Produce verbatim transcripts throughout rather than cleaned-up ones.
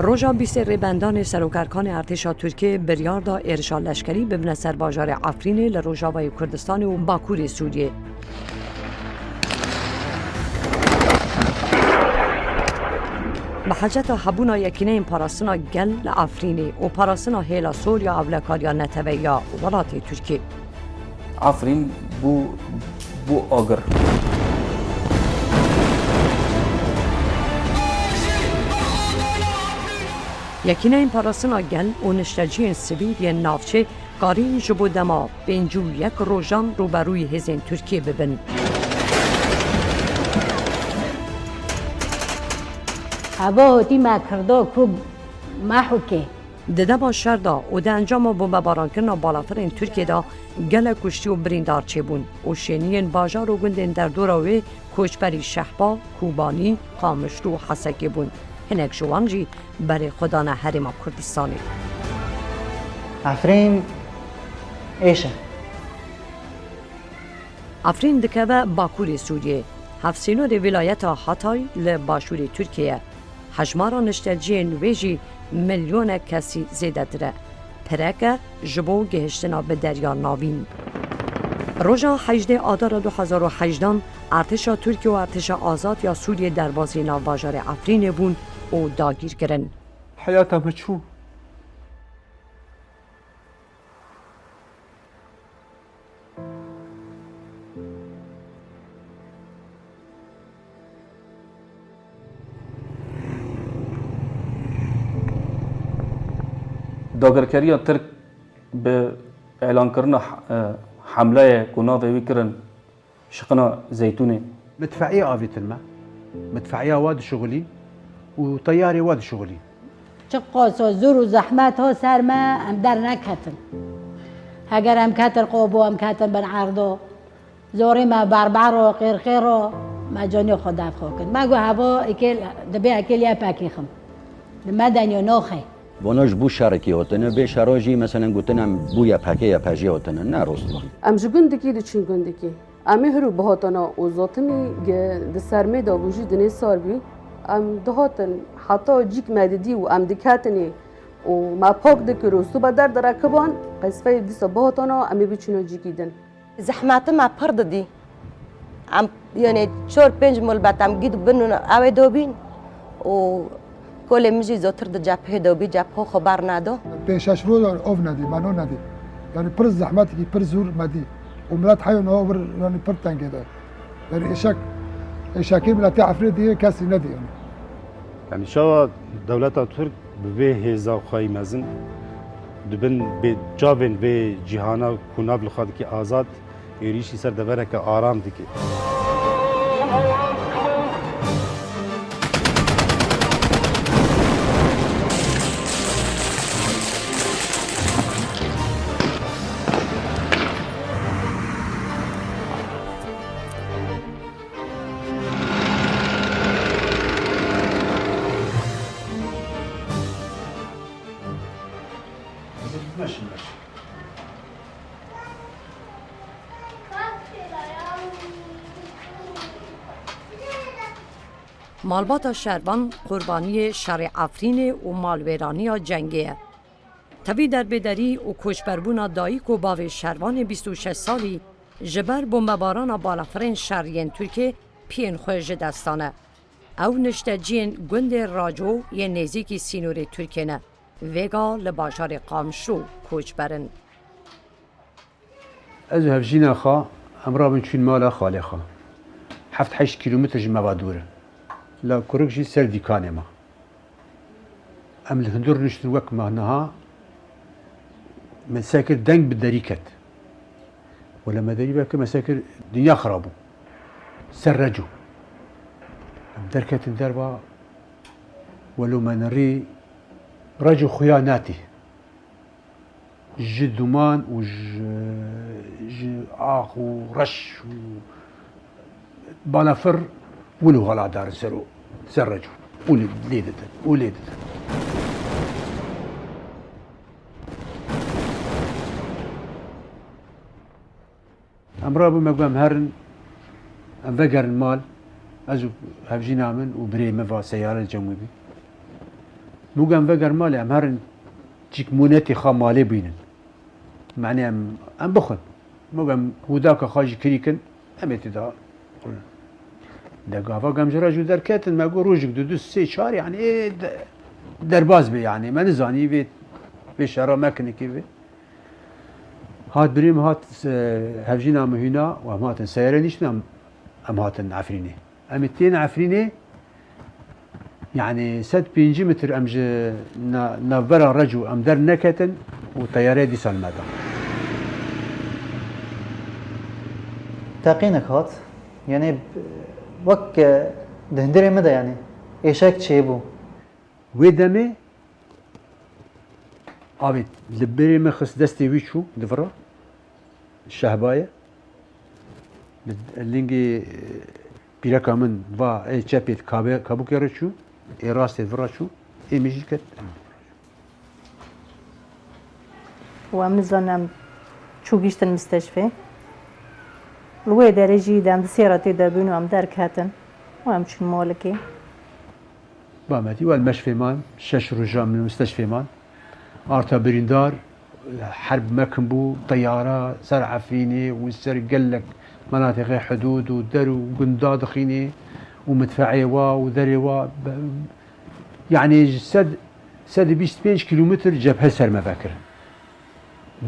Roja bîstê Rêbendanê serokerkanê artêşa Tirkiyê biryar da êrişa leşkerî bibine ser bajarê Efrînê li rojavayê Kurdistanê û Bakurê Sûriyê. Bi heceta hebûna yekîneyên parastina gel li Efrînê û parastina hêla sor ya ewlekariya neteweyî ya welatê Tirkiyê. Efrîn bû, bû agir. Yekîneyên parastina gel û nişteciyên sivîl yên navçê karîn ji bo dema pêncî û yek rojan rûberûyî hêzên Tirkiyê bibin. Heva hotî me kirdo ku me hukê. Di dema şer de û di encama bombebarankirina balafirên Tirkiyê de gelek kuştî û birîndar çêbûn û şêniyên bajar û gundên derdora wê koçberî Şehba, Kobanî, Qamişlo û Hesekê bûn. Hinek ji wan jî berê xwe dane Herêma Kurdistanê. Efrîn êş e. Efrîn dikeve Bakurê Sûriyê. Hevsînorê vilayeta Hatay li başûrê Tirkiyê ye. Hejmara nişteciyên wê jî milyonek kesî zêdetir e. Pirek e ji bo gihiştina bi Derya Navîn. Roja hejdê Adara du hezar û hejdan artêşa Tirkiyê û artêşa azad ya Sûriyê derbazî navbajarê Efrînê bûn û dagîr kirin. Heyata me çû. Dagirkeriya Tirk bi îlankirina, e, hemleyê ku navê wî kirin Şiqina Zeytûnê. Midfeî avîtin me. Midfeîya wa dişuxulî û teyarê wa dişuxulî. Çiqas o zûr û zehmet ho ser me, em derneketin. Heger em ketin qobo, em ketin bin erdo, zorî me berbero, qêrqêro, me canê xwe def xwe kir. Me got, heva êkê, dibê êkê lê pekî xim. Li me deniyo noxê. Vana ji bo şerekî hatine, bê şera jî, meselen, gotin em bo Y P G, Y P J hatine. Ne rast van. Em ji gundikî diçin gundikî. Em ê hir û bihatana û zotimî gi di sermê de bû jî dinê sar bî. Em dihatin heta cîk me didî û em diketinê û me pak dikir û soba derdirekiban, qesfeyê dîsa bihatana em ê biçîna cîkî din. Zehmeti me pir didî. Em, yanî, çar pênc mulbet em gî dibin û ew ê dobîn û kolê min jî zotir di cephê dobî, cepho xwe ber nedo. Pênc şeş rojan ov nedî, meno nedî. Yanî pir zehmetekî pir zûr me dî. Û milet heyo niha vir, yanî pir tengê de. Yanî êşek, êşekê miletê Efrînê diyê kesî nedî yanî. Yanî çawa dewleta Tirk bi vê hêza xwe yî mezin, di bin bê çavên vê cîhana ku nav li xwe dike azad, êrîşî ser devereke aram dike. Malbata Şervan qurbaniyê şerê Efrînê û malwêraniya cengê ye. Tevî derbêderî û koçberbûna dayik û bavê Şervanê bîst û şeş salî ji ber bombebarana balafirên şerî yên Tirkiyê piyên xwe ji dest dane. Ew nişteciyên gundê Raco yên nêzîkî sînorê Tirkiyê ne. Vêga li bajarê Qamişlo koçber in. Ez û hevjîna xwe em rabin çûn mala xalê xwe. Heft heşt kîlometr ji me ve dûr e. La kurik jî ser dîkanê me. Em li hundir rûniştin wek me niha, me sekir deng bi derî ket. Wele me derî vekir, me sekir dinya xirab bû. Ser Reco. Em derketin derva, welo me nirî Reco xuya natî. Ji duman û ji, ji ax û reş û balafir wilo heladar in ser o, ser Reco. Û lê, lê didin, û lê didin. Em rabû me got, em herin, em vegerin mal, ez û hevjîna min û birê min va seyare li cem wî bî. Mû em veger malê, em herin çîk mûnetê xwe malê bînin. Manî em, em bixwin. Mû em hûdaka xwe jî kirî kin, em ê tê de. De gava em ji re jû derketin, me got rojek du, du, sê, çar, yanî, ê de, derbas be, yanî, me nizanî vê, vê şera me kinikê vê. Hat birî min hat, e, hevjîna min hîna û em hatin seyarê nîştin, em, em hatin Efrînê. Em ê tên Efrînê, yanî sed pêncî metr em ji na-, navbera Reco em derneketin û teyareyê dîsa li me da. Teqînek hat, yanî wek, e, di hundirê min de yanî êşek çêbû. Wê demê avê li berê min xist destê wî çû di vira. Şehba ye. Bi lingê, e, pîreka min va ê çepê kabe-, kabûkê re çû, ê rastê vira çû, ê min jî ket. Û em nizanin em çû gihîştin misteşfê. Li wê derê jî dem di sê re tê de bûn û em derketin û em çûn malikê. Bametî wel meşfê man, şeş roja min misteşfê man. Arta birîndar, herb mekin bû, teyara ser Efrînê û ser gelek menatixê hidûd û der û gunda dixînê û midfeê wa û derê wa, be-, yanî ji sed, sed û bîst pênc kîlometr cebhe ser me vekirin.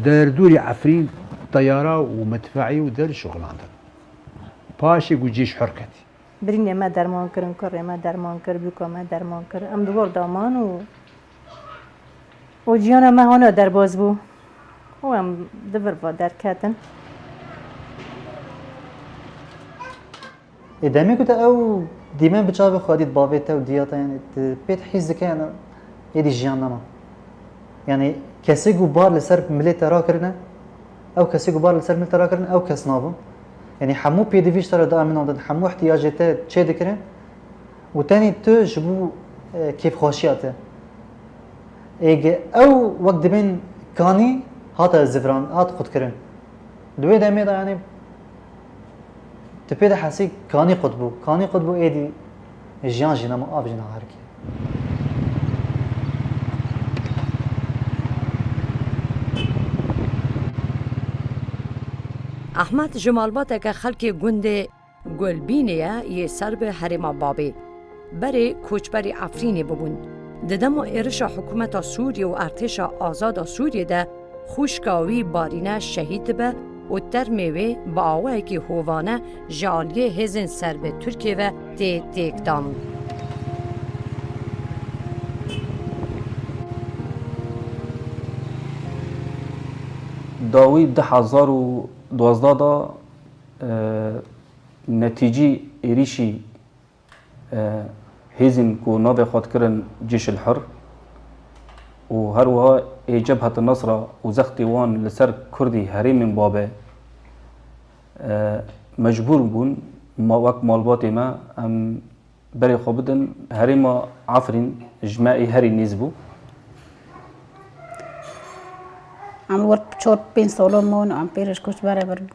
Derdorî Efrîn teyara û midfeê û der şixulandin. Paşê ku cêş hur ketî. Birînê me derman kirin, kurê me derman kir, bûka me derman kir. Em di wir de man û, û jiyana me hane derbas bû. Û em di vir ve derketin. Ê demê ku te ew dîmen bi çavê xwe dît, bavê te û diya te, yanî tu pê dihîs dike, yanî êdî jiyan nema. Yanî kesê ku bar li ser milê te rakirine, ew kesê ku bar li ser milê te rakirine, ew kes nabû. Yanî hemû pêdivî ji te re diaminandin, hemû ihtiyacê te çêdikirin û tenê tu ji bo, e, kêfxweşiya te. Êge ew wek dibên kanî hate ziviran, hat qutkirin. Di wê demê de, yanî, tu pê dihesî kanî qut bû. Kanî qut bû, êdî jiyan jî nema, av jî nema herkê. Ehmed ji malbateke xelkê gundê Gulbînê ye yê ser bi herêma Babê. Berê koçberî Efrînê bibûn. Di dema êrişa hikûmeta Sûriyê û Artêşa Azad a Sûriyê de xwişka wî Barîne şehîd dibe û termê wê bi awayekî hovane ji aliyê hêzên ser bi Tirkiyê ve tê têkdan. Dawî du hezar û duwazdeh da, e, netîcî êrîşî, e, hêzên ku navê xwe dikirin Cîşil Hur û her wiha ê Cebhet Nesra û zextê wan li ser Kurdî herêmên Babe, e, mecbûr bûn, ma wek malbatê me em berê xwe bidin herêma Efrîn, ji me ê herî nêz bû. Em wir çar pênc salan man em pê re ji koç bereber bûn.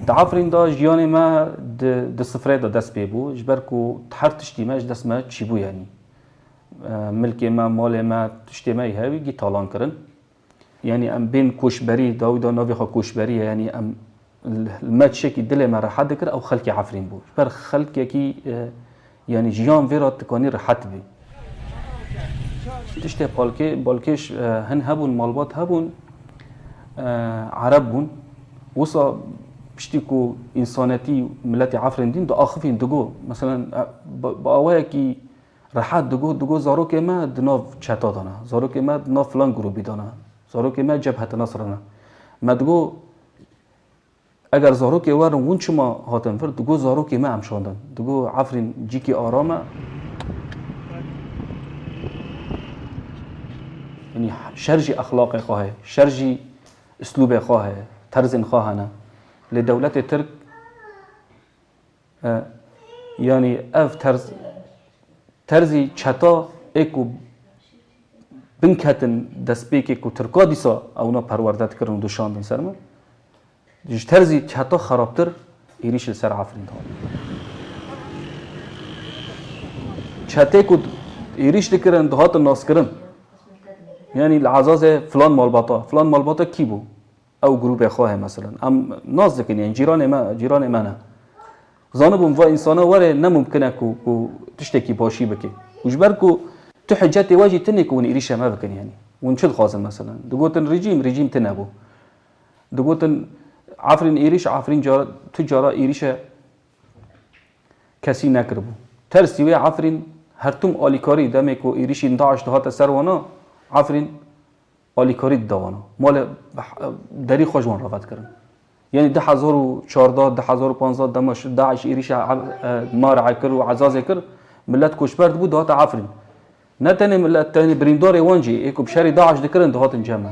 Di Efrîn de jiyanê me di, di sifrê de dest pê bû, ji ber ku her tiştî me ji dest me çîbû, yanî, e, milkê me, malê me, tiştê me yî hewî gî talan kirin. Yanî em bên koçberî, dawî da navê xwe koçberî ye, yanî em, li me tiştekî dilê me rehet dikir, ew xelkê Efrîn bû. Ji ber xelkekî, e, yanî jiyan vê re dikanî rehet bî. Tiştê palkê, balkêş, e, hin hebûn, malbat hebûn, e, Ereb bûn. Wisa piştî ku însanetî miletê Efrîn dîn diaxivîn, digo, meselen, e, bi, bi awayekî rehet digo, digo zarokê me di nav çeta de ne, zarokê me di nav filan grûbî de ne, zarokê me Cebhet Nesr ne. Me digo, eger zarokê we rin, hûn çima hatin vir? Digo, zarokê me em şandin. Digo, Efrîn cîkî aram e. Yanî şer jî exlaqê xwe heye, şer jî uslûbê xwe heye, terzên xwe hene. Lê dewletê Tirk, e, yanî ev terz, terzî çeta ê ku binketin destpêkê ku Tirka dîsa ewna perwerde dikirin û dişandin ser me. Ji terzî çeta xerabtir êrîş li ser Efrîn dihat. Çetê ku êrîş dikirin, dihatin naskirin. Yanî li Ezazê filan malbata, filan malbata kî bû? Ew grûbê xwe heye, meselen. Em nas dikin, yanî cîranê me, cîranê me ne. Zanibûm va însana were ne mumkin e ku, ku tiştekî başî bike. Û ji ber ku tu hicetê we jî tune ku hûn êrîşê me bikin, yanî. Hûn çi dixwazin, meselen? Digotin rejîm, rejîm tune bû. Digotin Efrîn êrîş, Efrîn cara, tu cara êrîşe kesî nekiribû. Tersî wê Efrîn her tim alîkarî, demê ku êrîşî DAIŞ dihate ser wana, Efrîn alîkarî dida wana. Malê derî xwe ji wan re vedikirin. Yanî du hezar û çardeh, du hezar û panzdeh dema şi-, DAIŞ êrîşa Eb-, e, Marê kir û Ezazê kir, milet koçber dibû, dihate Efrîn. Ne tenê milet, tenê birîndarê wan jî, ê ku bi şerî DAIŞ dikirin, dihatin cem me.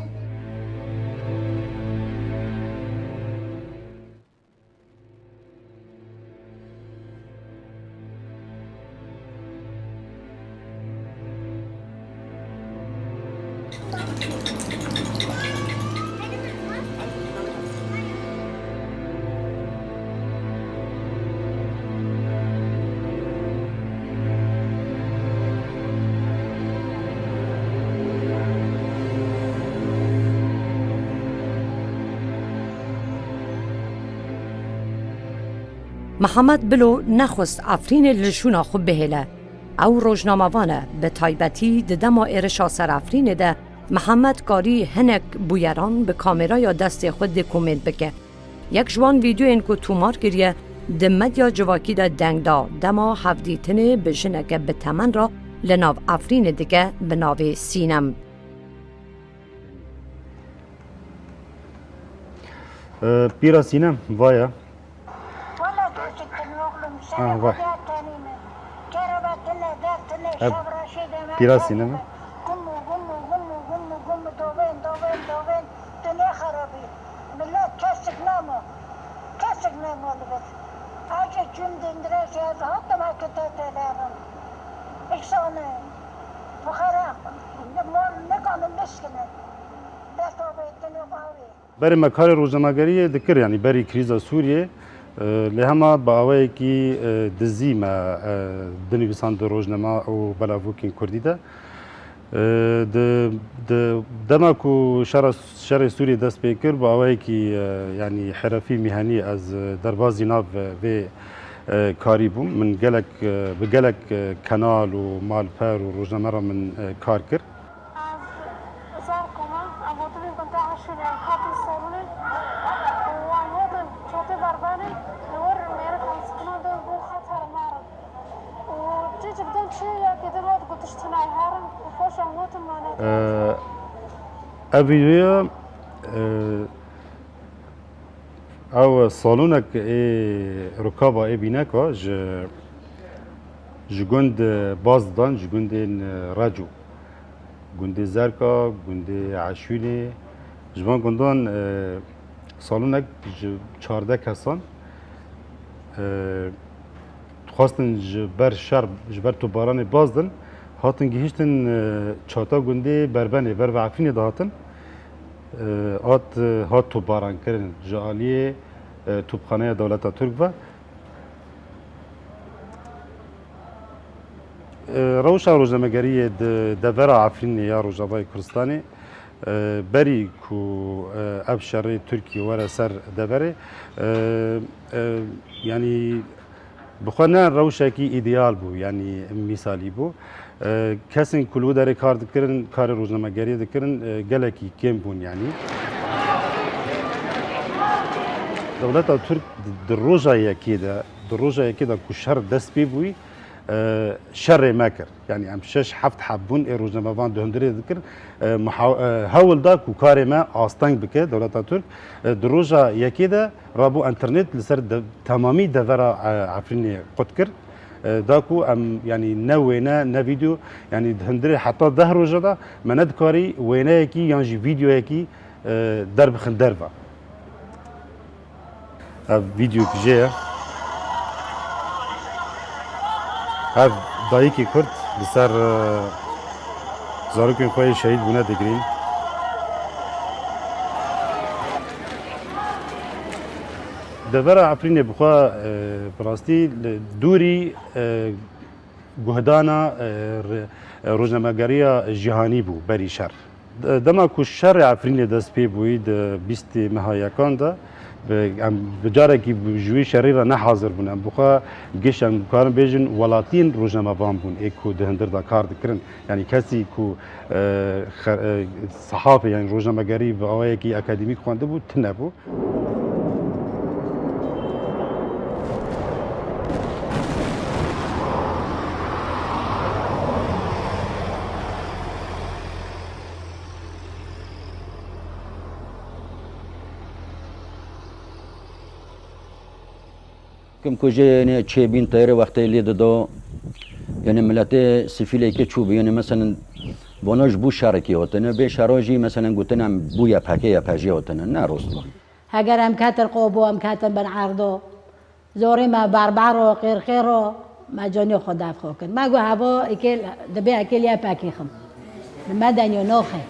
Mihemed Bilo nexwest Efrînê li şûna xwe bihêle. Ew rojnamevan e, bi taybetî di dema êrişa ser Efrînê de Mihemed karî hinek bûyeran bi kamêraya destê xwe dêkomên bike. Yek ji wan vîdeoyên ku tomar kiriye, di medya civakî de deng da, dema hevdîtinê bi jineke bi temen re li nav Efrînê dike bi navê Sînem. Ee, Pîra Sînem, vaya. Wala gerçekten oğlum, sen Ah, vay. Kerebe tine, der tine, Hep şevra şey deme, Pîra Sînem. Gumu, gumu, gumu, gumu, gumu, doven, doven, doven, tine xarabi. Millet kesik nama. Kesik nama libet. Ace cüm dindire şey, ez hattım hakikaten telerim. İhsanı. Bukhara. Mor ne kanı miskine. Dest o be, tine bavi. Berê me karê rojnamegeriyê dikir, yanî berî krîza Sûriyê, e, lê hema bi awayekî, e, dizî me, e, binivîsand di rojnama û belavokên kurdî de. E, di, di dema ku şera, şerê Sûriyê dest pê kir, bi awayekî, e, yanî herefî mîhenî ez, e, derbazî nav, e, vê, e, karî bûm. Min gelek, e, bi gelek, e, kenal û malper û rojname re min, e, kar kir. Ez Zerkom e, em gotinê gundê Eşûrê, em hatin salonê û em gotin çotê berbenê, li wir mêrik em sikina de bû xeter merin. Û cicik din çi yekê din hat gotiş tinay herin û paş em gotin manê. Ee, ev videoya, e, ew salonek ê rikaba ê bîneka ji, ji gund baz didan, ji gundên Reco. Gundê Zerka, gundê Eşûnê, ji van gundan, e, salonek ji çardeh kesan, e, dixwastin ji ber şer, ji ber topbaranê bazdin, hatin gihiştin, e, çata gundê Berbenê, ber ve Efrînê dihatin, e, hat, e, hat topbarankirin ji aliyê, e, topxaneya dewleta Tirk ve. Rewşa rojnamegeriyê di devera Efrînê ya Rojavayê Kurdistanê, e, berî ku, e, ev şerê Tirkiyê were ser deverê, e, e, yanî bi xwe ne rewşekî îdeal bû, yanî mîsalî bû. E, kesên ku li wî derê kar dikirin, karê rojnamegeriyê dikirin, e, gelekî kêm bûn, yanî. Dewleta Tirk di, di roja yekê de, di roja yekê de ku şer dest pê bûyî, e, şerê me kir. Yanî em şeş heft heb bûn, ê rojnamevan di hundirê dikir, e, muha-, e, hewl da ku karê me asteng bike dewleta Tirk. E, di roja yekê de rabû enternet li ser de-, temamî devera, e, Efrînê qut kir. E, da ku em, yanî ne wêne, ne vîdeo, yanî di hundirê heta deh roja de me nedikarî wêneyekî yan jî vîdeoyekî, e, derbixin derve. Ev vîdeoyek jê ye. Ev dayikê Kurd li ser, e, zarokên xwe yê şehîd bûne digirîn. Devera Efrînê bi xwe, e, bi rastî li dûrî, e, Guhdana, e, re-, e, rojnamegeriya cîhanî bû berî şer. De-, dema ku şerê Efrînê dest pê bûyî di bîstê meha yekan de, bi, em bi carekî bi, ji wî şerî re ne hazir bûn. Em bi xwe giş em karin bêjin welatiyên rojnamevan bûn ê ku di hundir de kar dikirin. Yanî kesî ku, e, xe-, e, sehafê, yanî rojnamegerî bi awayekî akademîk xwendibû, tune bû. Kim ku jê, yanî, çêbîn teyre wextê lê dido, yanî, miletê sifîlekê çû bi, yanî, meselen, vana ji bo şerekî hatine, bê şero jî, meselen, gotin em bo Y P G, Y P J hatine. Ne rost bû. Heger em ketin qobo, em ketin bin erdo. Zorê me berbero, qêrqêro, me canê xwe def xwe kir. Me got, heva êkê, dibê êkê lê pekî xim. Bi me deniyo noxe.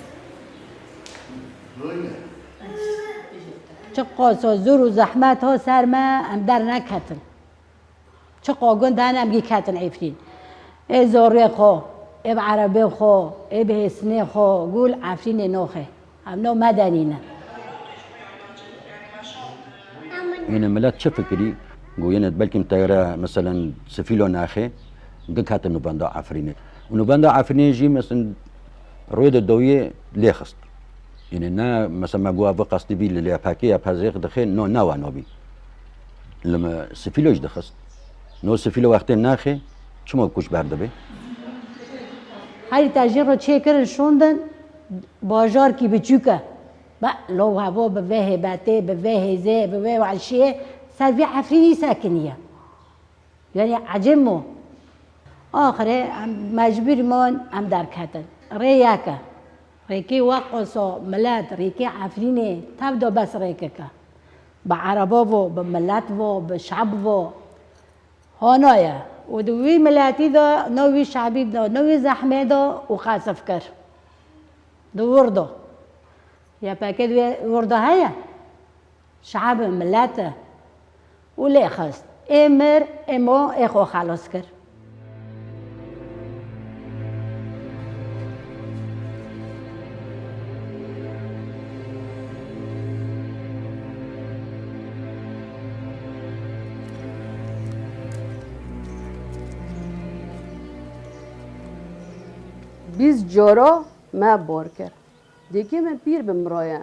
Çi qoso zûr û zehmet ho ser me, em derneketin. Çi qo gund hene, em gî ketin Efrîn. Ê zorê xwe, ê bi erebê xwe, ê bi hêsinê xwe, gul Efrînê noxe. Em no medenî ne. Yine milet çi fikirî? Go yine belkim teyre, meselen, sifîlo naxê, gik hate nûbenda Efrînê. Û nûbenda Efrînê jî, meselen, rûyê de doyê lê xist. Yine ne, meselen, me go ev qastî bî li Y P G, Y P G dixê, no, ne wa nobî. Li me sifîlo jî dixist. No sifîlo wextê naxê, çima kuş berdibe? Herî te jê re çêkirin şondin, bajarkî biçûk e. Be, lo havo bi vê hêbetê, bi vê hêzê, bi vê weşiyê, ser vê Efrînî sekiniye. Yanî ecêb mo. Axirê em mecbûr mon, em derketin. Rê yek e. Rêkê we qoso milet, rêkê Efrînê tev do bes rêkeke. Bi ereba vo, bi milet vo, bi şeb vo. Hanaye. Û di wî miletî de, no wî şebî de, no wî zehmê de û qesif kir. Di wir de. Y P G di wê wir de heye. Şe'b e, milet e. Û lê xist. Ê mir, ê mo, ê xwe xelos kir. Bîst cara me bar kir. Dêkê min pîr bi min re ye.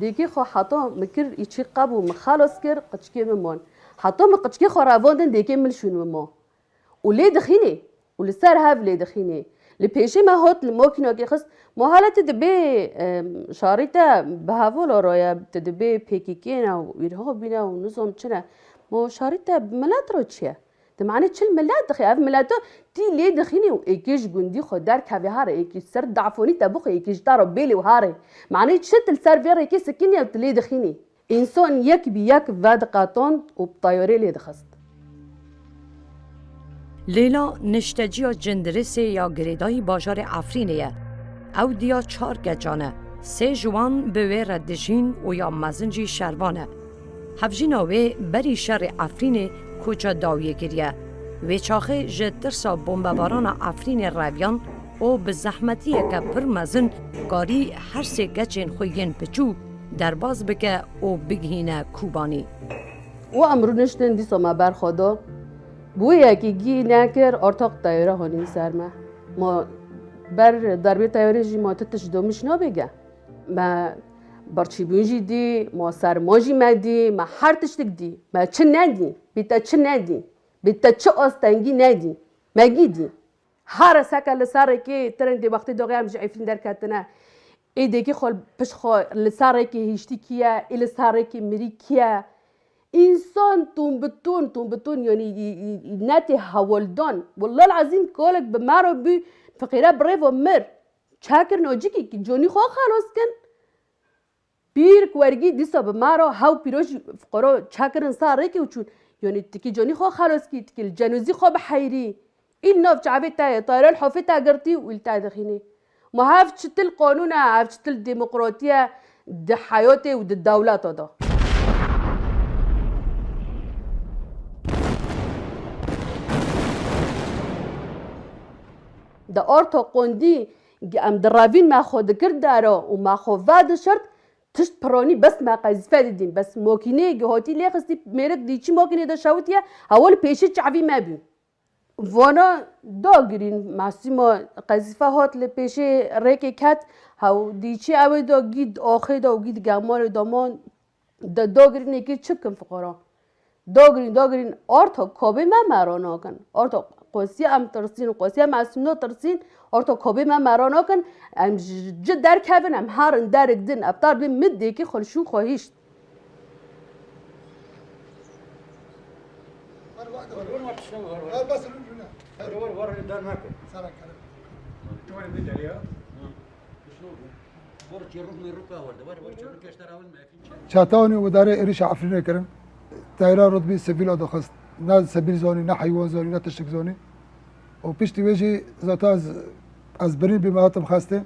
Dêkê xwe heta min kir îçî qebû, min xelas kir, qiçkê min man. Heta min qiçkê xwe revandin, dêkê min li şûn min ma. Û lê dixînê. Û li ser hev lê dixînê. Li pêşê me hat li makînakê xist. Ma hele tu dibê, em, şarî te bi hevala re ye, tu dibê P K K ne û Îrhabî ne û nizam çi ne. Ma şarî te bi milet re çi ye? Di manê çil milet dixê, ev mileto tî lê dixînê û êkê ji gundî xwe derkevê here, êkê ser dafonî te bixwe, êkê ji te re bêlê û harê. Manê çi tu li ser vê rêkê sikinî ew tu lê dixînî? Însan yek bi yek vediqetand û bi tayarê lê dixist. Leyla nişteciya Cindirisê ya girêdayî bajarê Efrînê ye. Ew diya çar kecan e. Sê ji wan bi wê re dijîn û ya mezin jî şervan e. Hevjîna wê berî şerê Efrînê koça dawiyê kiriye. Wê çaxê ji tirsa bombebarana Efrînê reviyan û bi zehmetiyeke pir mezin karî her sê keçên xwe yên piçûk derbas bike û bigihîne Kobanî. Û em rûniştin dîsa me berxwe da. Bi wê yekî gî nekir, artaq teyare hanîn ser me. Ma ber derbê teyarê jî ma ti tişt domiş nabêge. Me birçîbûn jî dî, ma serma jî me dî, me her tiştik dî. Me çi nedî? Bê te çi nedî? Bê te çi astengî nedî? Me gî dî. Here seke li ser rêkê tirindê wextê doxê em ji Efrîn derketine. Ê dêkê xwe pişt xwe li ser rêkê hiştî kî ye, ê li ser rêkê mirî kî ye? Însan ton bi ton, ton bi ton, yanî, î, î, î, netê hewldan. Wellahil ezîm kolek bi me re bû, fiqîre bi rê ve mir. Çekir nacikî ki canî xwe xelas kin. Pîr ku wergî dîsa bi me re hew pîrojî fiqoro çekirin ser rêkê û çûn. Yanî tikî canî xwe xelas kî, tikî li cenozî xwe biheyrî. Îl nav çavê te ye, tayra li hofê te girtî û îl te dixînî. Ma hev çitil qanûn e, hev çitil demokratî ye di heyatê û di dewleta de? Di orta qondî em direvîn me xwe dikir dero û me xwe vedişirt, tişt piranî bes me qezîfe didîn. Bes makîneyekî hatî lê xistî mêrik dî çi makînê de şewitiye, hewa li pêşî çavî me bû. Vana dagirîn, mesîma qezîfe hat li pêşê rêkê ket, hew dî çi ew ê da gî axê da û gî di gemalê da man. De dagirînê kir çi bikin fiqara? Dagirîn, dagirîn, arta kabê me me ra nakin. Arta qosiya em tirsîn, qosiya em esûna tirsîn, arta kabê me me ra nakin. Em ji ci derkevin, em herin derek din, ev dar bê min dêkî xwe li şûn xwe hişt. Çata û wê darê êrîşa Efrînê kirin. Teyra rutbî sivîla dixist. Ne sivîl zanî, ne heywan zanî, ne tiştik zanî. Û piştî wê jî zaten ez, ez birîn bîme hatim xestê.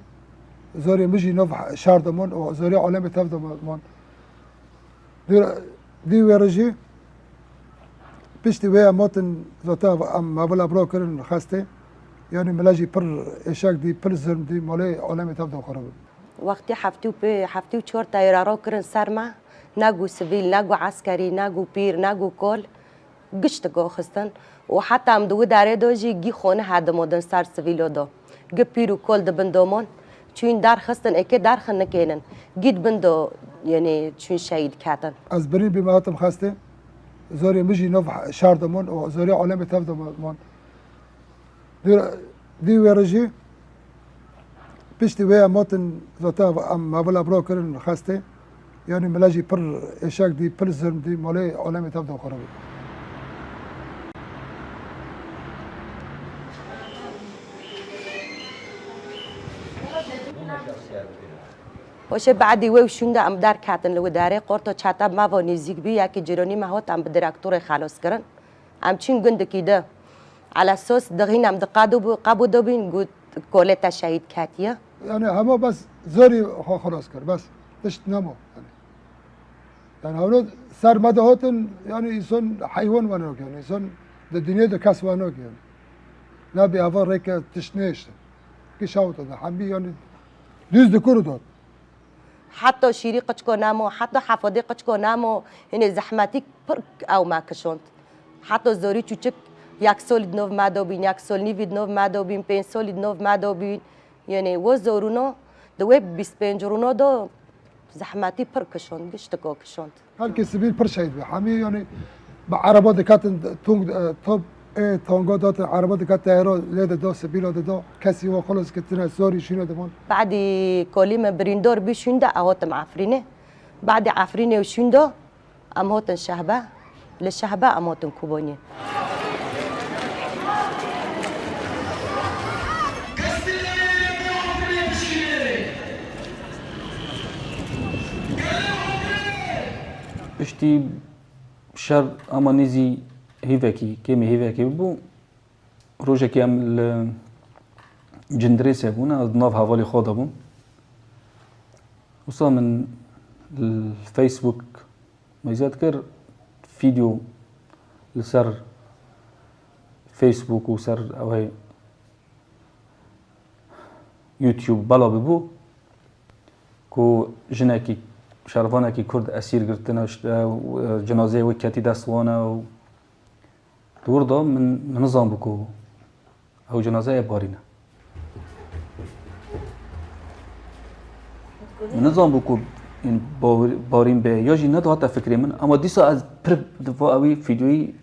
Zorê min jî nav şar de man û zorê alemê tev de man. Dî, dî wê re jî piştî wê em hatin zaten em mevila bira kirin xestê. Yanî mila jî pir êşek dî, pir zirm dî, malê alemê tev de xwe re bû. Wextî heftê û pê-, heftê û çar teyara ro kirin ser me, ne ku sivîl, ne ku eskerî, ne ku pîr, ne ku kol, gişt goxistin û heta em di wî derê de jî gî xwe nehedimodin ser sivîlo do. Gi pîr û kol di bin do mon, çûyîn derxistin, êkê derxin nikênin. Gî di bin do, yanî çûyîn şehîd ketin. Ez birîn bîme hatim xestê, zorê min jî nav şar de mon û zorê alemê tev de mon. Dî, dî wê re jî piştî wê em hatin zaten em mevila bira kirin xestê. Yanî mila jî pir êşek dî, pir zirm dî, malê alemê tev de xwe re bû. Paşê badî wê û şûnde em derketin li wî derê, qorto çete me va nêzîk bî, yekî cîranî me hat em bi direktorê xelos kirin. Em çûn gundikî di. Ala sos dixîn em di qado bû, qabo de bîn, got, kolê te şehîd ketiye. Yani hema bes zorî xwe xilas kir, bes tişt nema. Yani, yani hewno ser me de hatin, yani insan heywan weno ki, yani insan di dinyê de kes weno ki, yani. Ne bi ava rêke tişt nêşte. Ki şawta da, hemî yani düz di kuru dot. Heta şîrî qiçko namo, heta hefadê qiçko namo, hinê zehmetî pir ew me kişand. Heta zorî çûçik yek solî di nov me de bîn, yek sol nîvî di nov me de bîn, pênc solî di nov me de bîn. Yanî we zorûno, di wê bîst pênc rûno de zehmetî pir kişand, giştiko kişand. Xelkê sivîl pir şehîd bû. Hemî, yanî, bi ereba diketin, tong, e, top, ê, tonga datin, ereba diket teyara lê dida, sivîla dida, kesî wa xilas kirtine, zorî şûne diman. Badî kolî me birîndar bî şûnde, ew hatim Efrînê. Badî Efrînê û şûnde, em hatin Şehbe. Li Şehbe em hatin Kobaniyê. Piştî şer ama nêzî hêvekî, kêmî hêvekî bû. Rojekê em li Cindirêsê bûn, ez di nav hevalê xwe de bûm. Wisa min li Facebook meyzet kir, fîdyo li ser Facebook û ser ew hey YouTube bela bibû ku jinekî, şervanekî Kurd esîr girtine, işte, û, e, cinazeyê wê ketî dest wan e û di wir de min, min nizanbû ku ew cinaze yê Barîn e. Min nizanbû ku, yanî, Bawir-, Barîn bê, ya jî nedihate fikrê min, ama dîsa ez pir di va ewî fîdyoyî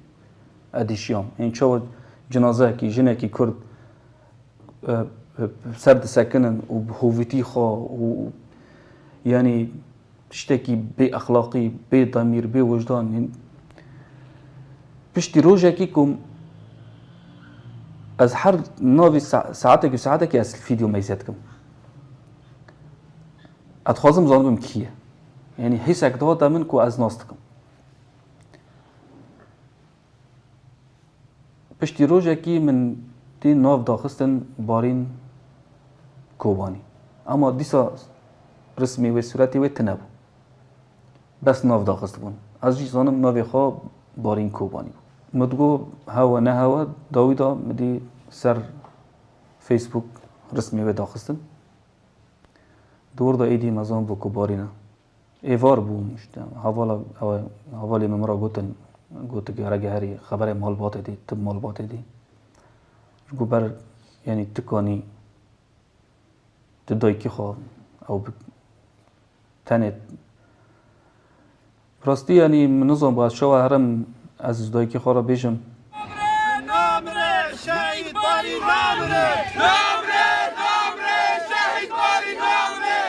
edîşiyam. Yanî çawa cinazeyekî, jinekî Kurd, e, e, ser disekinin û bi hovîtî xwe û, yanî, tiştekî bê exlaqî, bê demîr, bê wijdan. Piştî rojekî ku ez her navî sa-, saetekî û saetekî ez fîdyo meyze dikim. Ez dixwazim zanibim kî ye. Yanî hîsek dihate min ku ez nas dikim. Piştî rojekî min dî nav daxistin Barîn Kobanî. Ama dîsa rismê wê, sûretê wê tune bû. Bes nav daxistibûn. Ez jî zanim navê xwe Barîn Kobanî bû. Min digot hewe nehewe, dawî da min dî ser Facebook resmê wê daxistin. Di wir de êdî me zan bû ku barîne. Êvar bûm, işte, hevala, ew, hevalê min min re gotin, gotik, "Here geherî xeberê malbatê dî, tu bi malbatê dî." Ji ku ber, yanî, tu kanî, tu dayikê xwe ew bi tenê. Bi rastî, yanî, min nizan, ba şewa herim ez ji dayikê xwe re bêjim. Namre, şehîd Barî namre! Namre, namre, şehîd Barî namre!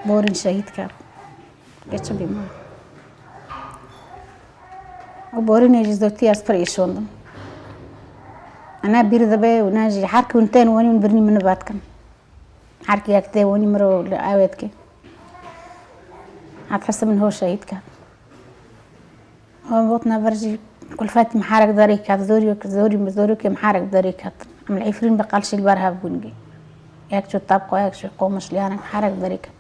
Borîn şehîd ket. Geçi bî ma. Û borînê jî zotî ez pir êşondim. Ne bîr dibe û ne jî her ki hûn tên wenî hûn birnî min nibat kin. Her ki yek tê wenî min ro li ew ê dike. Hat hesib min ho şehîd ket. Hon got ne vir jî kulfet miharek derê ket, zorî, zorî, zorî ke miharek derê ket. Em li Efrîn bi qelşî li ber hev bûn gî. Yek çû Tabqa, yek çû Qomişliyanek miharek derê ket.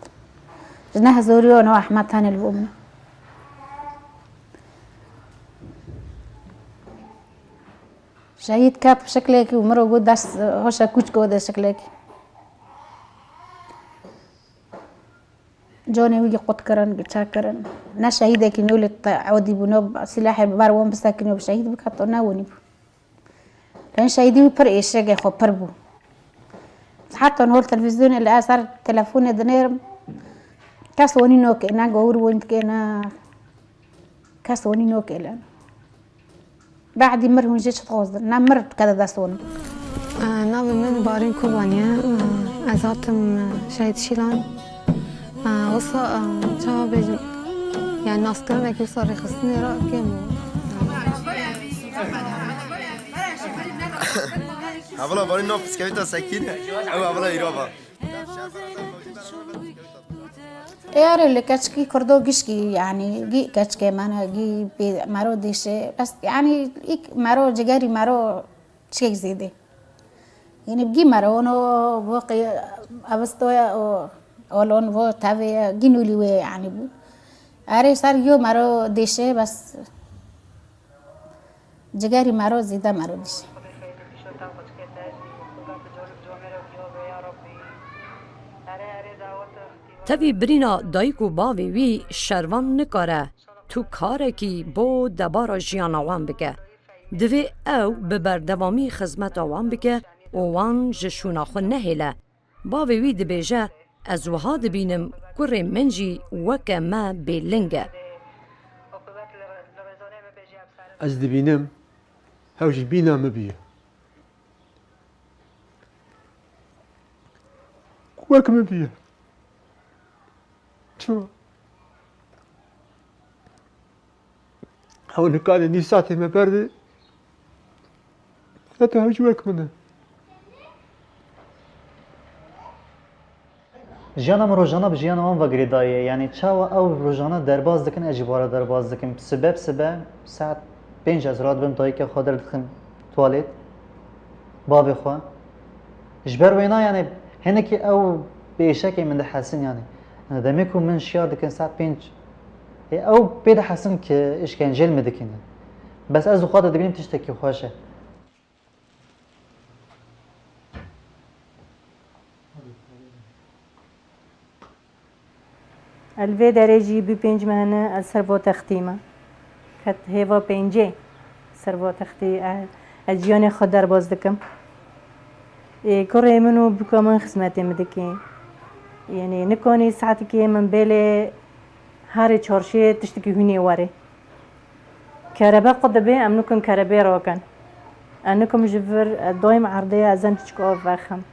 Ji neh zorî û no Ehmed tenê li bo min. Şehîd ket bi şeklekî û min ro got dest hoşe kûç got de şeklekî. Canê wî qut kirin, giça kirin. Ne şehîdekî nû li te-, ewdî bû, no silahê bi ber wan bisekîno bi şehîd biket, to ne winî bû. Lê şehîdî wî pir êşegê xwe pir bû. Heta hol televîzyonê li ez her telefonê dinêrim. Kes wenî nokê, ne gawir wenî dikê, ne kes wenî nokê li. Badî mir hûn jê çi dixwazin? Ne mir dikete dest wan. Navê min Barîn Kobanî ye. Ez hatim Şehîd Şîlan. Wisa çawa bêjim? Yani naskirinekî wisa rêxistinê re kêm bû. Hevala Barîn nav piskevîta sekîne. Ew hevala îrava. Ê, erê, li keçikî kurdo gişkî, yanî, gî keçikê me ne, gî pê mero dîşê, bes, yanî, îk mero, cigerî mero çikek zêde. Yanî, gî mero, ono, vo qi-, evistoya, o, olon, vo tevê, gî nûlî wê, yanî, bû. Erê, ser yo mero dîşê, bes. Cigerî mero zêde mero dîşe. Tevî birîna dayik û bavê wî şervan nikare tu karekî bo debara jiyana wan bike. Divê ew bi berdewamî xizmeta wan bike û wan ji şûna xwe nehêle. Bavê wî dibêje, ez wiha dibînim kurê min jî weke me bêling e. Ez dibînim, hew jî bîna min bûye. Wek min bûye. Çima? Ew nikarê nîv saetê me berdê. Heta hewce wek min e. Jiyana min rojana bi jiyana wan ve girêdayî ye. Yanî çawa ew rojane derbas dikin, ez jî bi wan re derbas dikim. Sibe bi sibe saet pênc ez radibim dayikê xwe derdixim tuwalet. Bavê xwe. Ji ber wêna, yanî, hinekî ew bi êşekê min dihesin, yanî. Yanî, demê ku min şiyar dikin saet pênc, ê, ew pê dihesin ki îşkenceyê min dikin. Bes ez di xwe de dibînim tiştekî xweş e. Ez li vê derê jî bû pênc meh hene ez ser vo textî me. Ket hêva pêncê ser vo textî, e, ez jiyanê xwe derbas dikim. Ê, kurê min û bûka min xizmetê min dike. Yanî nikanî saetekê min bêlê harê çarşiyê tiştekî hûnê were. Kerebe qut dibe, em nikin kerebê rakin. Em nikim ji vir, e, daîm erdê ez em çik av vexim.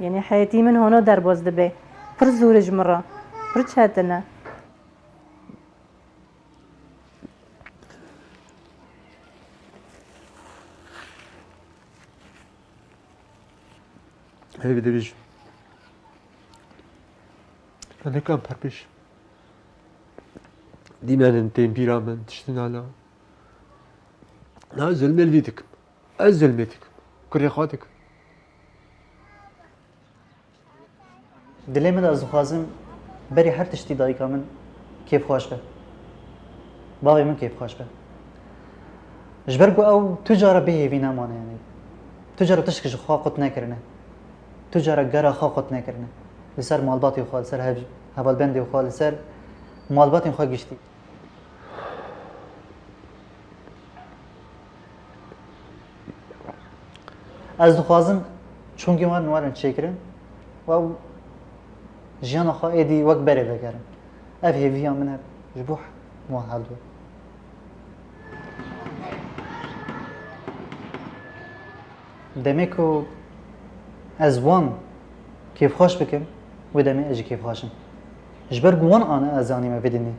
Yanî heyetî min hona derbas dibe. Pir zor e ji min re. Pir çetin e. Hevî dibîjim. Ez nikan pir bêjim. Dîmenin tên bîra min, tiştin ala. Na ez zulmê li vî dikim. Ez zulmê dikim. Kurê xwe dikim. Dilê min de ez dixwazim berî her tiştî dayika min kêfxweş be. Bavê min kêfxweş be. Ji ber ku ew tu cara bêhêvî nemane, yanî tu cara tiştek ji xwe qut nekirine. Tu cara gera xwe qut nekirine. Li ser malbatê xwe, li ser hev-, hevalbendê xwe, li ser malbatên xwe giştî. Ez dixwazim çûnkên wan werin çêkirin û ew jiyana xwe êdî wek berê vegerin. Ev hêviya min e ji bo wan her du. Demê ku ez wan kêfxweş bikim, wê demê ez jî kêfxweş im. Ji ber ku wan ane ez anîme vê dinê.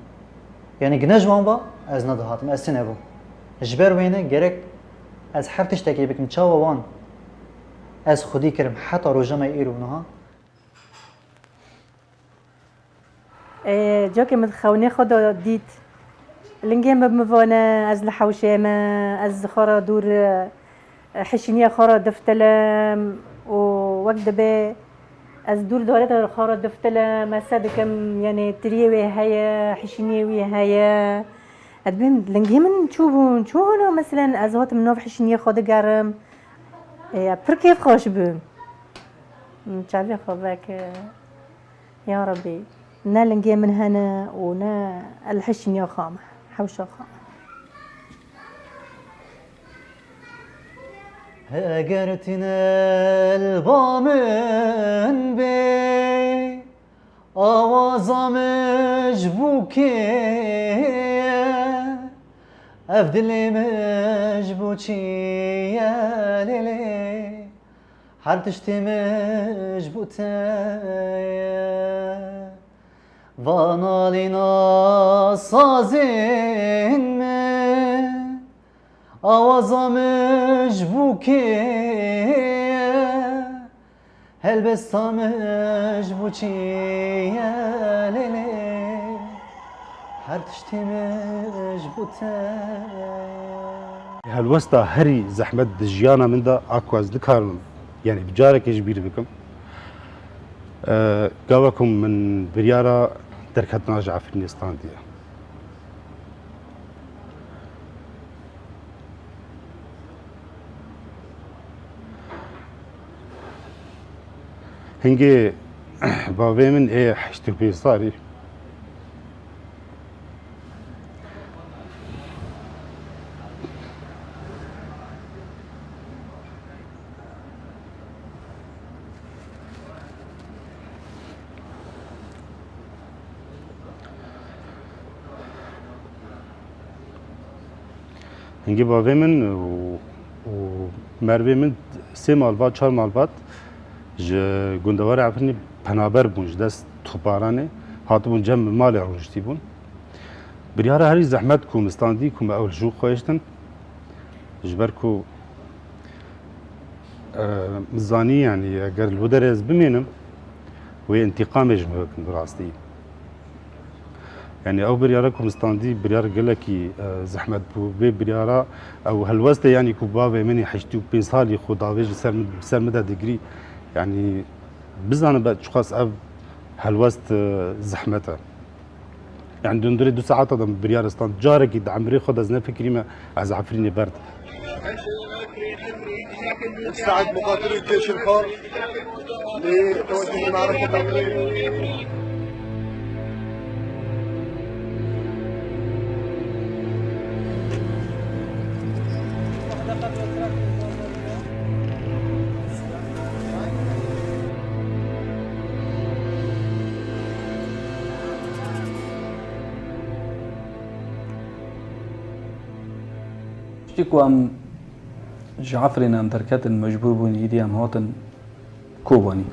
Yanî gine ji wan va ez nedihatim, ez tune bûm. Ji ber wêne gerek ez her tiştekê bikim, çawa wan ez xwedî kirim heta roja me îro niha. Ê, cokê min xewnê xwe de dît. Lingê min bi min vane, ez li hewşê me, ez xwe re dûr, e, hişîniya xwe re diftilim û wek dibe ez dûr darê de xwe re diftilim, ez se dikim, yanî tiriyê wê heye, hişîniyê wî heye. Ez dibêm lingê min çûbûn, çû hona, meselen, ez hatim nav hişîniyê xwe digerim. Ê, pir kêfxweş bûm. Çavê xwe veke. Ya Rebî, ne lingê min hene û ne el hişîniya xwe me, hewşa xwe me. Heger tîne li ba min bê, awaza min ji bo kê ye? Ev dilê min ji bo çi ye lê lê? Her tiştê min ji bo te ye. Va nalîna sazên min, awaza min ji bo kê ye? Helbesta min ji bo çi ye lê lê? Her tiştê min ji bo te ye. Helwesta herî zehmet di jiyana min de a ku ez nikarim, yanî bi carekê ji bîr bikim, e, gava ku min biryara derketina ji Efrînê standiye. Hingê bavê min ê heştê û pênc salî. Hingê bavê min û, û mervê min sê malbat, çar malbat ji gundewara Efrînê penaber bûn, ji dest toparanê hatibûn cem malê rûniştî bûn. Biryara herî zehmet ku min standî, ku me ew li jû xwêştin, ji ber ku, e, min zanî, yanî eger li wê derê ez bimênim, wê întîqamê ji min bikin bi rastî. Yanî ew biryara ku min standî, biryar gelekî, e, zehmet bû. Vê biryara ew helwestê, yanî ku bavê min ê heştê û pênc salî xwe davêjî ser min, bi ser min de digirî. Yanî bizanin be çiqas ev helwest, e, zehmet e. Yani di hundirê du saeta de min biryar stand. Carekî di emrê xwe de ez nefikirîme ez Efrînê berdim. سعد مقاتل الجيش الحر لتوجه معركة عفرين. Piştî ku em ji Efrînê em derketin, mecbûr bûn, îdî em hatin Kobanî.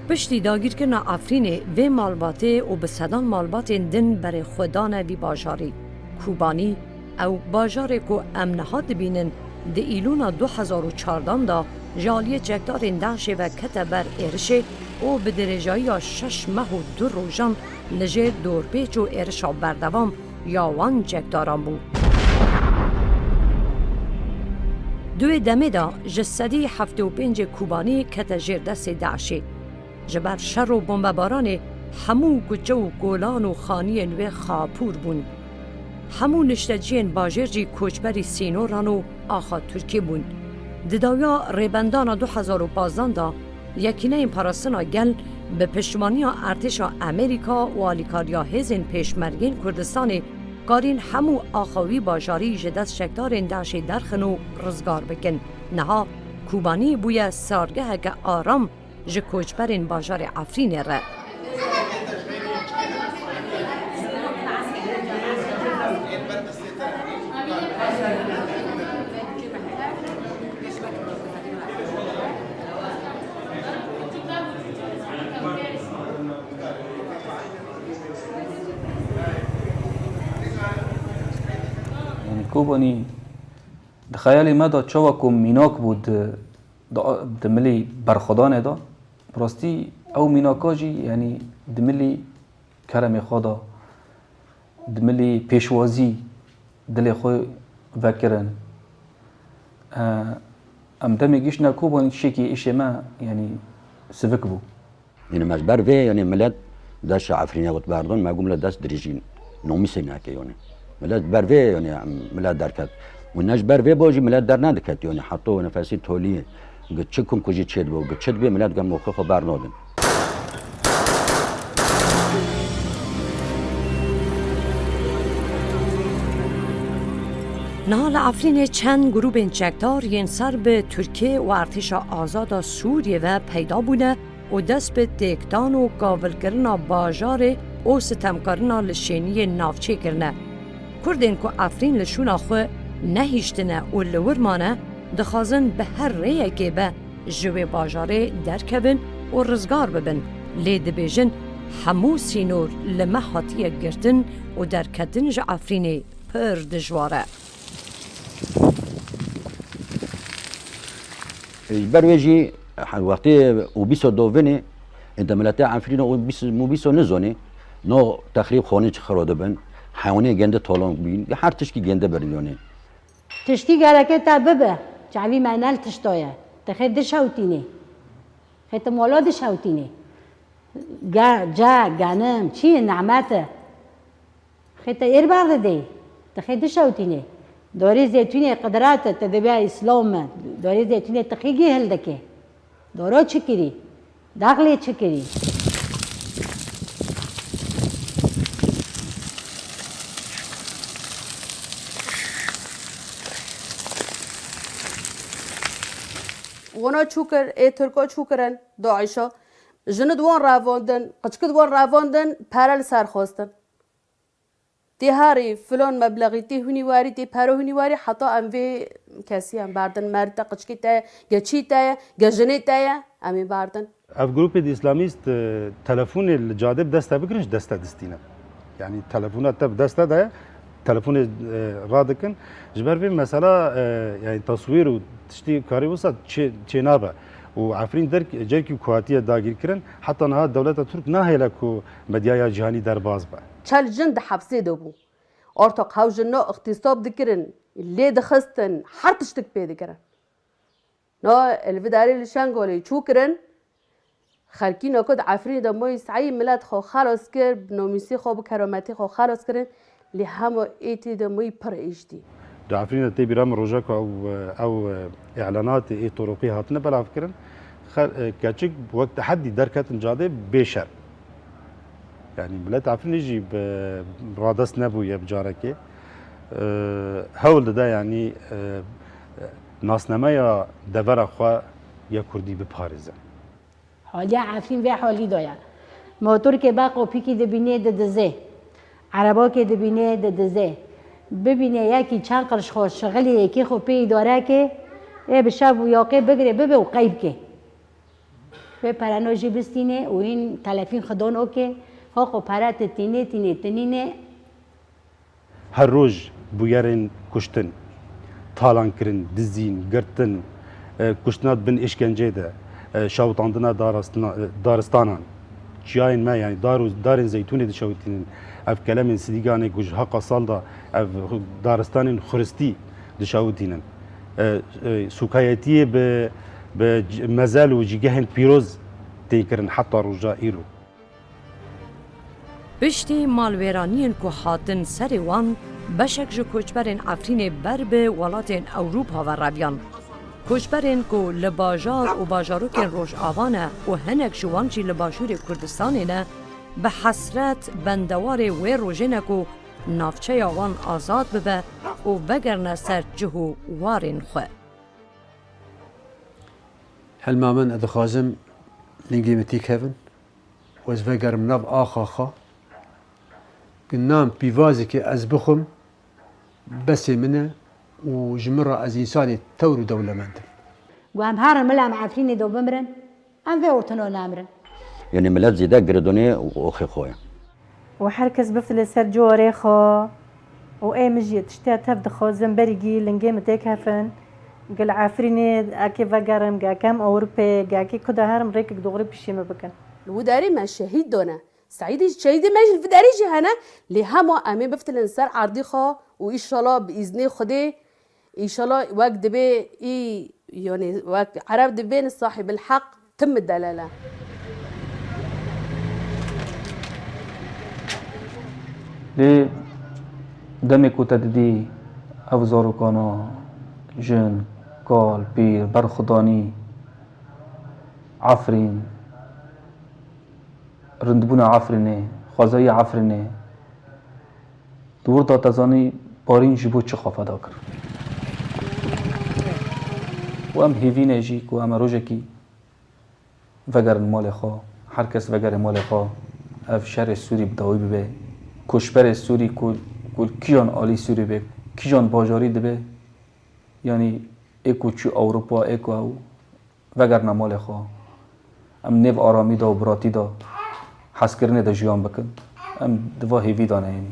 Piştî dagîrkirina Efrînê, vê malbatê û bi sedan malbatên din berê xwe dane vî bajarî, Kobanî. Ew bajarê ku em niha dibînin, di Îlûna du hezar û çardan de ji aliyê çekdarên DAIŞê ve kete ber êrişê û bi dirêjayiya şeş meh û du rojan li jêr dorpêç û êrişa berdewam ya wan çekdaran bû. Di wê demê de ji sedî heftê û pêncê Kobanî kete jêr destê DAIŞê. Ji ber şer û bombebaranê Hemû kuçe û kolan û xaniyên wê xapûr bûn. Hemû nişteciyên bajêr jî koçberî sînoran û axa Tirkî bûn. Di dawiya rêbendana du hezar û pazdan de, Yekîneyên Parastina Gel bi piştîwaniya artêşa Amerîka û alîkariya hêzên Pêşmergên Kurdistanê karîn hemû axa wî bajarî ji dest çekdarên DAIŞê derxin û rizgar bikin. Niha Kobanî bûye sargeheke aram ji koçberên bajarê Efrînê re. Yanî Kobanî di xeyalê me de çawa ku mînak bû di, di, di milê berxwedanê de, bi rastî ew mînaka jî, yanî di milê keremê xwe de, di milê pêşwazî dilê xwe vekirin. E, em demê giştine Kobanî tiştekî êşê me, yanî sivik bû. Yanî me ji ber vê, yanî milet dest ji Efrînê xwe berdin, me got milet dest dirêjî nomîsê neke, yanî. Milet ji ber vê, yanî em milet derket. Û ne ji ber vê bo jî milet dernediket, yanî heta nefesî toliyê. Gi çi kum ku jî çêdibe û gi çi dibe milet gem moxê xwe bernadin. Niha li Efrînê çend grûbên çekdar yên ser bi Tirkiye û Artêşa Azada Sûriyê ve peyda bûne û dest bi têkdan û kavilkirina bajarê û sitemkarina li şêniyên navçê kirine. Kurdên ku Efrîn li şûna xwe nehiştine û li wir mane, dixwazin bi her rêyekê be ji wê bajarê derkevin û rizgar bibin. Lê dibêjin, hemû sînor li me hatiye girtin û derketin ji Efrînê pir dijwar e. Ji ber wê jî he-, wextê ûbîso dovinê, ê de miletê Efrînê ûbîs-, mûbîso nizonê, no texrîb xonê çi xiro dibin, hewnê gende tolon bîn, her tişkî gende berilonê. Tiştî gereke te bibe, çavî me nel tişta ye. Te xê dişewtînê. Xê te mola dişewtînê. Ge-, ce, genim, çi ye, nehmet e. Xê te êr berdidê, te xê dişewtînê. Dorê zeytûnê qidret e, te dibe îslam e. Dorê zeytûnê te xê gê hildikê. Doro çi kirî? Daxlê çi kirî? Wana çû kir, ê Tirka çû kirin, DAIŞa. Jinid wan ravandin, qiçkid wan ravandin, pere li ser xwestin. Tê herî filan meblexî, tê hûnî warî, tê pero hûnî warî, heta em vê kesî em berdin, merî te, qiçkî te ye, geçî te ye, gejinê te ye, em ê berdin. Ev grûpê di îslamîst, e, telefonê li cadê bi dest te bigirin, ji dest te distîne. Yanî telefona te bi dest te de ye, telefonê, e, radikin. Ji ber vê mesela, e, yanî taswîr û tiştî karî wisa çê, çênabe. Û Efrîn derk-, cerkî ku hatiye dagîrkirin, heta niha dewleta Tirk nahêle ku medyaya cîhanî derbas be. Çel jin di hepsê de bû. Ortoq hew jina îxtîsab dikirin, lê dixistin, her tiştik pê dikirin. No, li vî darê li Şengolê çû kirin, xelkî nokot Efrînê de moyî seyî milet xwe xelas kir, bi nomîsê xwe, bi kerometê xwe xelas kirin, lê hema êtê de moyî pir êş dî. Di Efrînê de tê bîra min roja ku ew, ew, îlanatê ê toroqî hatine belavkirin, xel-, keçik wek teheddî derketin cadê bê şer. Yanî milet Efrînê jî bi radest nebûye bi carekê. Hewl dide, yanî, nasnameya devera xwe ya kurdî biparêze. Haliya Efrîn vê halî de ye. Motorkê be qopikî dibînê didizê. Erebakê dibînê didizê. Bibînê yekî çend qirş xwe şixilê yekê xwe pê îdare ke, ê bi şev û yaqê bigirê bibe û qeyb ke. Wê pereno jî bistînê û hîn telefîn xidon okê, hoko pere ti tînê tînê tinînê. Her roj bûyerên kuştin, talankirin, dizîn, girtin, e, kuştina di bin îşkenceyê de, e, şewitandina darastina-, e, daristanan, çiyayên me, yanî dar û darên zeytûnê dişewitînin, ev kelemên Sidîganê ku ji heqa sal de ev daristanên xuristî dişewitînin. E, e, sûkayetiyê bi, bi c-, mezel û cîgehên pîroz tên kirin heta roja îro. Piştî malwêraniyên ku hatin serê wan, beşek ji koçberên Efrînê ber bi welatên Ewropa ve reviyan. Koçberên ku li bajar û bajarokên Rojava ne û hinek ji wan jî li Başûrê Kurdistanê ne, bi hesret bendewarê wê rojê ne ku navçeya wan azad bibe û vegerine ser cih û warên xwe. Hilma min, ez dixwazim lingê min têkevin û ez vegerim nav axa xwe. Ginan pîvazekê ez bixwim, besê min e û ji min re ez însanê tewr û dewlemend im. Ku em herin mila em Efrînê de bimirin, em vê ortino namirin. Yanî milet zêde girêdonê û oxê xwe ye. Û her kes bifile ser ciwarê xwe û ê min jî tişteya tev dixwazim berî gî lingê min têk hefin. Gil Efrînê ekê vegerim, gel kem Ewropê, gel kê kuda herim rêkek doğru pişî min bikin. Li wî derê me şehîd dane. Seîdê şehîdê me jî li vî derê jî hene. Lê hema em ê biftilin ser erdê xwe û îşala bi îznê Xwedê, îşala wek dibê î, yanî wek Ereb dibên sahîbil heq, tim delal e. Lê demê ku te didî ev zarokana, jin, kal, pîr, berxwedanî, Efrîn, rindbûna Efrînê, xwezayî Efrînê, di wir de te zanî Barîn ji bo çi xwe feda kir. Û em hêvî ne jî ku em ê rojekî vegerin malê xwe, her kes vegere malê xwe, ev şerê Sûrî bi dawî bibe. Koçberê Sûrî ku, ku li kîjan alî Sûrî be, kîjan bajarî dibe, yanî ê ku çû Ewropa, ê ku ew vegerine malê xwe. Em nêv aramî de û biratî de, hezkirinê de jiyan bikin. Em di va hêvî de ne, yanî.